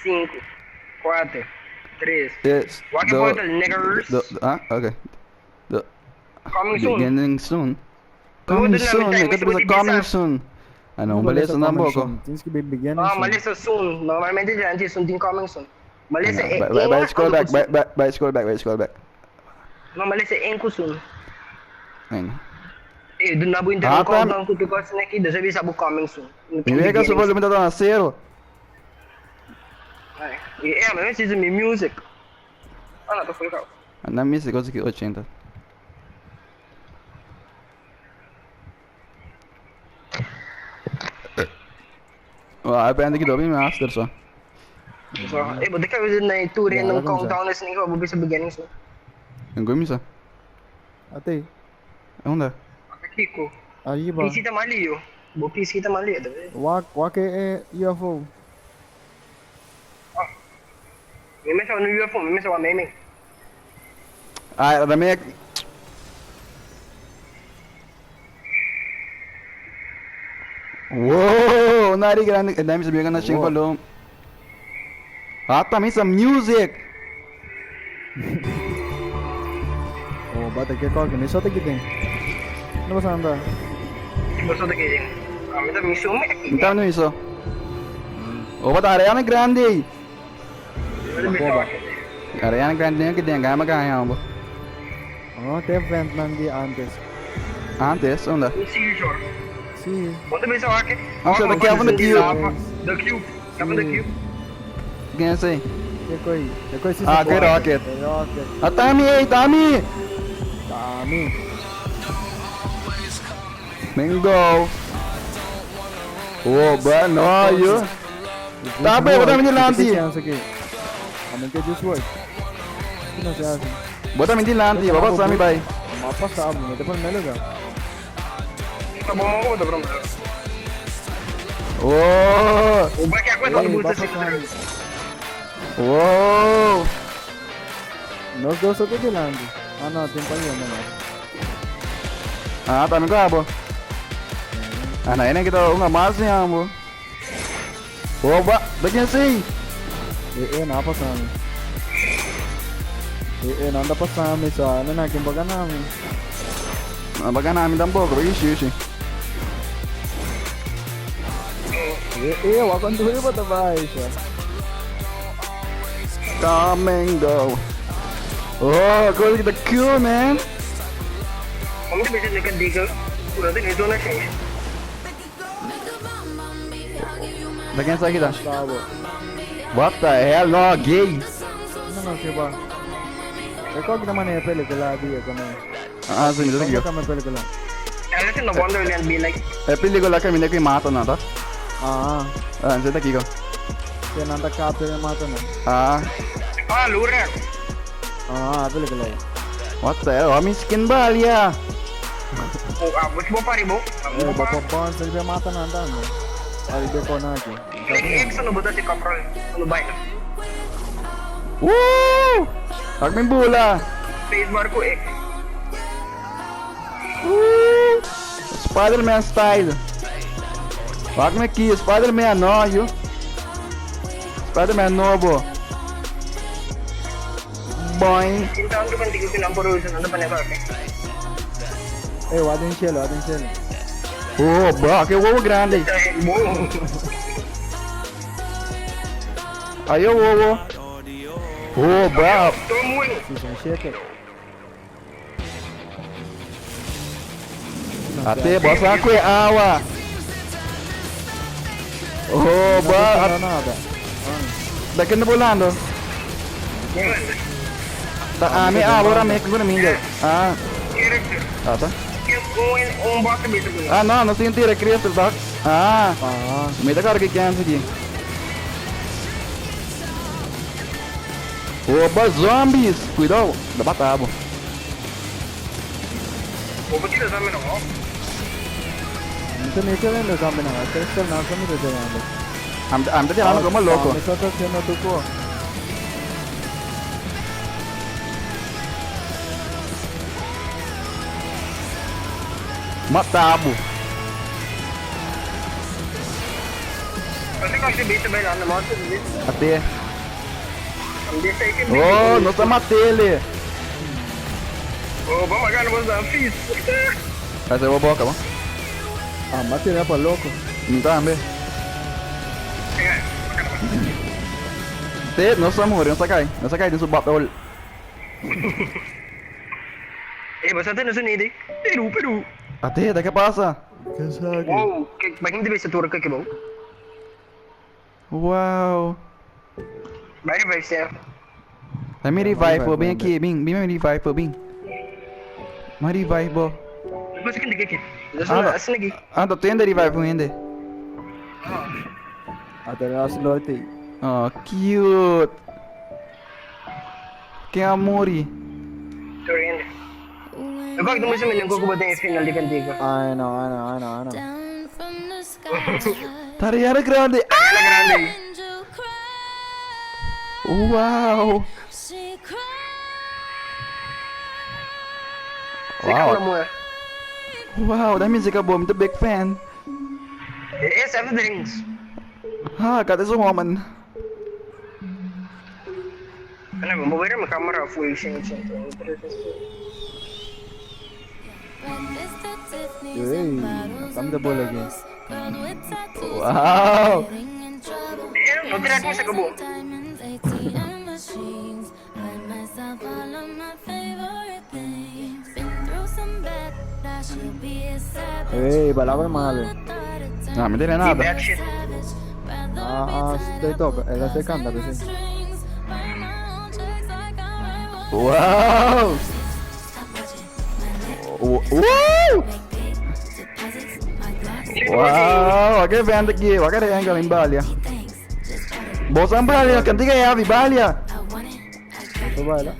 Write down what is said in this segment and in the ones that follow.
5, 4, 3. 3, Wak e 2, portal, niggers. Ah, ok. Do, Coming soon. Beginning soon. Coming Doe soon, na ik heb mi bisa coming soon. Ah, no, Não beleza coming tampoco. soon. Tienes que be beginning Ah, soon. malesa soon. Normalmente durante soon tin coming soon. Malesa e Bij bij scroll back, soon. bij bij bij scroll back, bij scroll back. No, malesa en ku soon. Nee. Eh, doe na bu Ah, inter tam- countdown ku tu kos neki, dus bisa bu coming soon. Mi wega su volume dat aan zero. Eh, maar mensen is mi music. Ah, no, to full out. Na music was ik 80. Well, ik ben ik dobby master zo. So, eh, but ik was na two Ja, random dat is countdown is niet bu bisa beginning soon. Een goeie Até. Onda. Kiko. Arriba. PC ta mali yo. Bo PC ta mali, dat is. Wak, wak é UFO. Mi mensen nu UFO, mi mensen wat mee mee. Ah, daarmee ik. Wow, nari grande, dai mi sabi na sing Wow. volume. Ah, também some music. Oh, bate que qual que nem só tem que tem. Não você anda. Basta dat ik Ah, met dat mi soon me. Então não isso. Opa, tá Ariana Grande. Ariana Grande nem que tem gama ganha, ambo. Oh, tem event man di antes. Antes, onda. Seizure. Sim. Want de mensen wakker. Ah, zo, de Kevin de Cube. De Cube. Kevin de Cube. Quem é esse aí? Que coi? Que coi Ah, que rocket. Que rocket. Ah, Tami, ei, Tami! Tami. Bingo! Oba, no, you. Tá bem, bota me dilante. Aqui. A mim que just work. Que não se hace. Bota me dilante, vou passar, me vai. Mas passava, mas depois não é legal. Tá bom, vou dar pra Oh! O Buck é a coisa do Ei, Busta vai passar. Oh! Nós dois só tô dilante. Ah, não, tem pra ir, não. Ah, tá me guarda. Ah, não, nem que tá uma massa, hein, amor. Oba, daqui assim. Eh, eh, não passando. Eh, eh, não dá passando, só. Não, não, quem paga não. Não vai ganhar, me dá um pouco, vai xixi. Eh, eh, eu quando eu boto baixo. Come and go. Oh, go to the cool, man. Como que você quer dizer? O outro nem zona cheia. Daqui essa aqui, tá? Tá bom. What the hell? No, gay. Não, não, se ba. É qual que da maneira película dia também. Ah, sim, daqui. Qual que é a película? Ela tem no Wonderland be like. É película que me que mata, não, tá? Ah, Ah, não daqui, ó. que não tá captura mata não. Ah, Ah, Lura. Ah, a película aí. what the hell? Homem skin balia. Ah, vou te botar bom. Eh, bapa bom, se ele mata não tá não. Ali de kona aqui. X no botar se comprar no baile. Ak min bula. Space bar ko X. Spider-Man style. Wag me aqui, Spider-Man no, you. Spider-Man novo. Boing. Então, tu kan tiga kena perlu sana tu panai apa? Eh, o adem chelo, adem chelo. Oh, bro, que ovo grande. Bom. Aí o ovo. Oh, bro. Tô muito. Se são cheque. Até bossa com água. Oh, bro. Não nada. Daqui no volando. Tá, a mi agora me que minha. Ah, Character. ah tá. Um box biasa punya. Ah, não, não se entira, Crystal Dog. Ah, Ah, me dá cara que quer aqui. Oba, zombies! Cuidado, dá batabo. Vou tirar zombie não. não tem nem que zombie não. Crystal não, zombie tá tirando. I'm, I'm tirando como louco. Me só tá sendo tu pô. Matabo. Ate. Oh, nos ta matele. Ese bo boca, bo. Ah, m'a tira pa loco. Mi tambe. Te, nos a muri, nos a cay. Nos a cay den su butthole. Ate, ta ke pasa? Ken sa aki? Wow. Let me revive bo, bin aki, bin, bin me revive bo, bin. Ma revive bo. Anda, anda, tu hende revive un hende. Ate ras lorte. Oh, cute. Ken a muri? Ay no, ay no, ay no, ay no. Ta Ariana Grande. Ah! Wow. Wow. Wow, dat music a bo, mi ta big fan. Ha, kat is a woman. Ey, tam de bola aquí. Wow. Ey, balaba malo. No, mi tiene nada. Ah, ah, estoy toca. Ela se canta, pues sí. Wow. Wow. Wow, ke vent aki, wak e angle in balia. Bo san balia, cantica yavi, balia. Eso baila.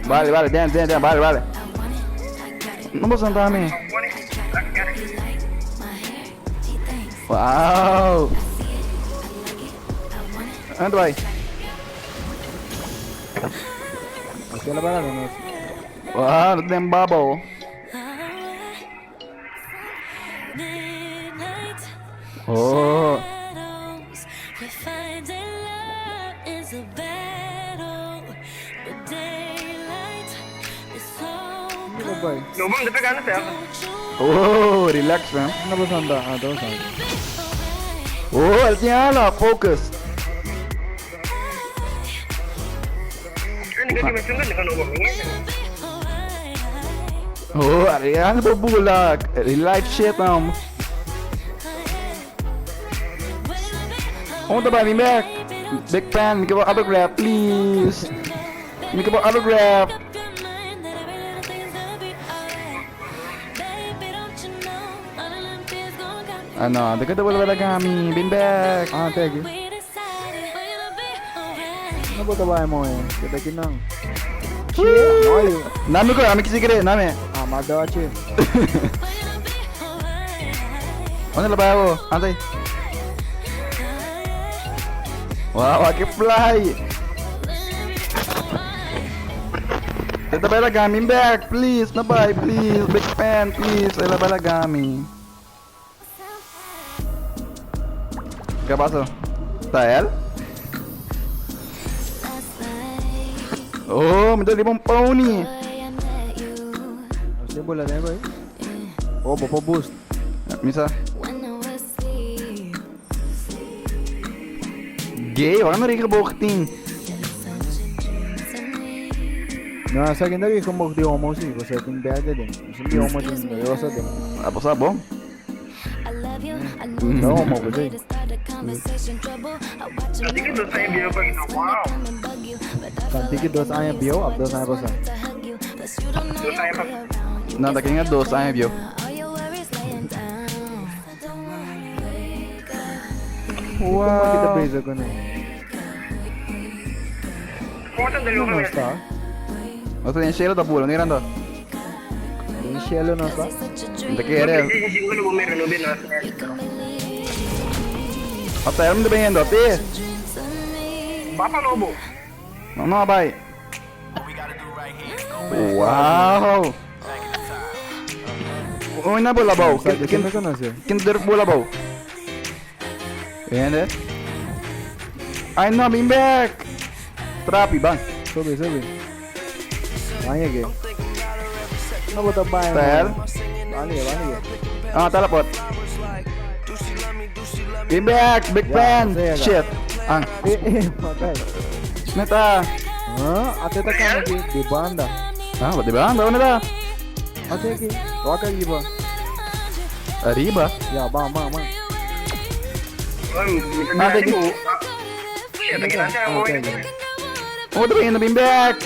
Vale, vale, den, den, den, vale, vale. No bo san dami. Wow. Ando bai. Así la baila no. Wow, den bubble. Oh. No bai. Oh, relax, man. No bo sanda, ah, do sanda. Oh, el tiene ala, focus. Oh, Ariana Bubula, life shit, um. Onda by me back. Big fan, give an autograph, please. Me give an autograph. Ah, no, de que te vuelve la gami, bin back. Ah, te aquí. No bo ta bai mo eh. Ke ta kinang. No, ay. Nami ko, ami kisikre, nami. Ah, ma do achi. ¿Dónde la pago? Ande. Wow, que fly. Teta Belagami back, please. No bye, please. Big fan, please. Ela Belagami. ¿Qué pasó? ¿Está él? Oh, me dolió un pony. Así bola de bai. Oh, bo po boost. Misa. Gay, waarom een regenboog team? No, sa akin dagi kung di homo si, kasi tin berde din. Kasi di homo din, rosa din. Ah, pues, ah, bom. No homo ko din. Kantiki dos años bio, ab dos años pasa. No, dat ging het dos años bio. Wow. Kita Wow. beza ko na. No está. No te cielo da puro, ni grande. Yung cielo no está. ¿De qué eres? Hasta él me viendo a ti. No, no, bye. Wow. Uy, na bola bouw. Sa Ken ken conoce. ken durf bola bouw? Hende. Ay no, bin bek. Trapi, ban. Subi, subi. Ban yege. No bota ban. Tel. Ban yege, ban yege. Ah, teleport. Bin bek, big Ja, pen. zeker. Shit. Ah, Eh, eh, matay. neta. Ah, ate ta kama ki di banda. Ah, wat di banda, unda ta? Ate ki, wak ariba. Ariba? Ya, ban, ban, ban. Ah, thank you. Otro bem, bem back.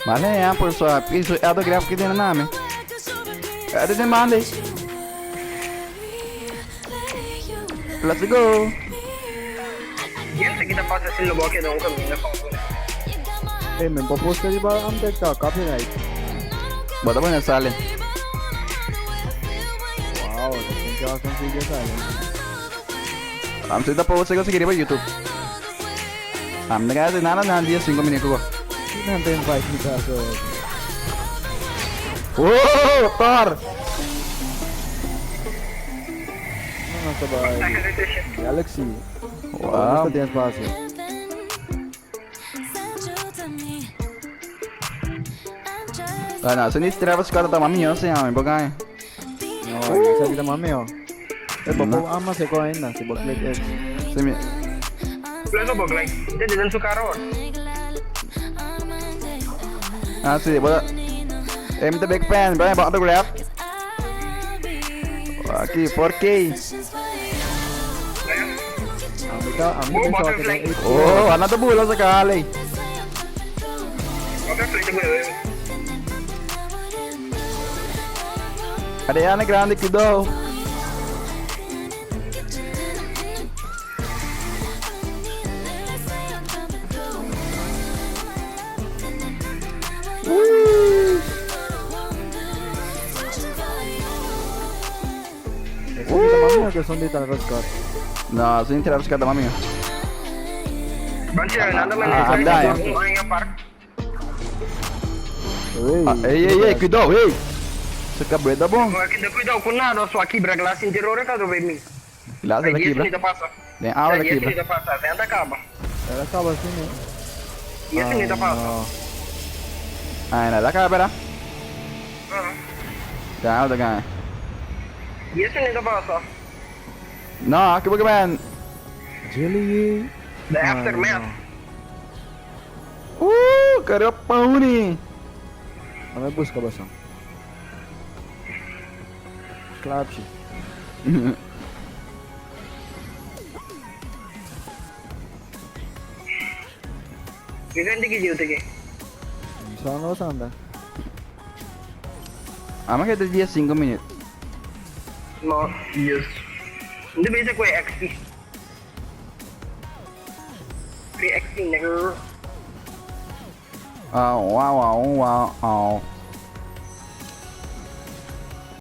Mane ya, por sua piso autograph que tem nome. É de mande. Let's go. Hey, men por post riba am TikTok, copyright. Bota pone sale. Wow, tin que bastante video sale. Am ta post ko sige riba YouTube. Am na kasi nana na dia 5 minuto ko. Nan ta invite mi ta so. Oh, tor. No, no ta ba Galaxy. Wow. Wow. Tin espacio. Ah, no, se ni Travis Scott ta mami yo se llama, porque No, no sa kita mami oh. Eh, popo ama se ko ainda, si bo click X. Se mi Ah, sí, bueno. I'm the big fan, bro, autograph. Aqui, 4K. Ami ta, ami Oh, ta sa butterfly. ke Oh, another bula sa kali. Ariana Grande cuidou. Ese kita mami o que son di Travis Scott. No, sin Travis Scott mami. Ah, anda, Ey, Ah, ei, ei, ei, cuidou, ei. Esse cabelo tá bom. Cuidado com nada, só quebra glass interior ka do baby. Glass ela quebra. Tem água ela quebra. Ela acaba assim, né? No. Ah, não, dá câmera. Dá, dá cá. No, que bom que man. Jelly. The aftermath. Cadê pony? Vamos buscar bastante. Clap. এখান থেকে যেও থেকে Só no anda. Vamos que dia 5 minutos. No, yes. Hindi ba ko XP? 3 XP nigga. Ah, wow, wow, wow, wow.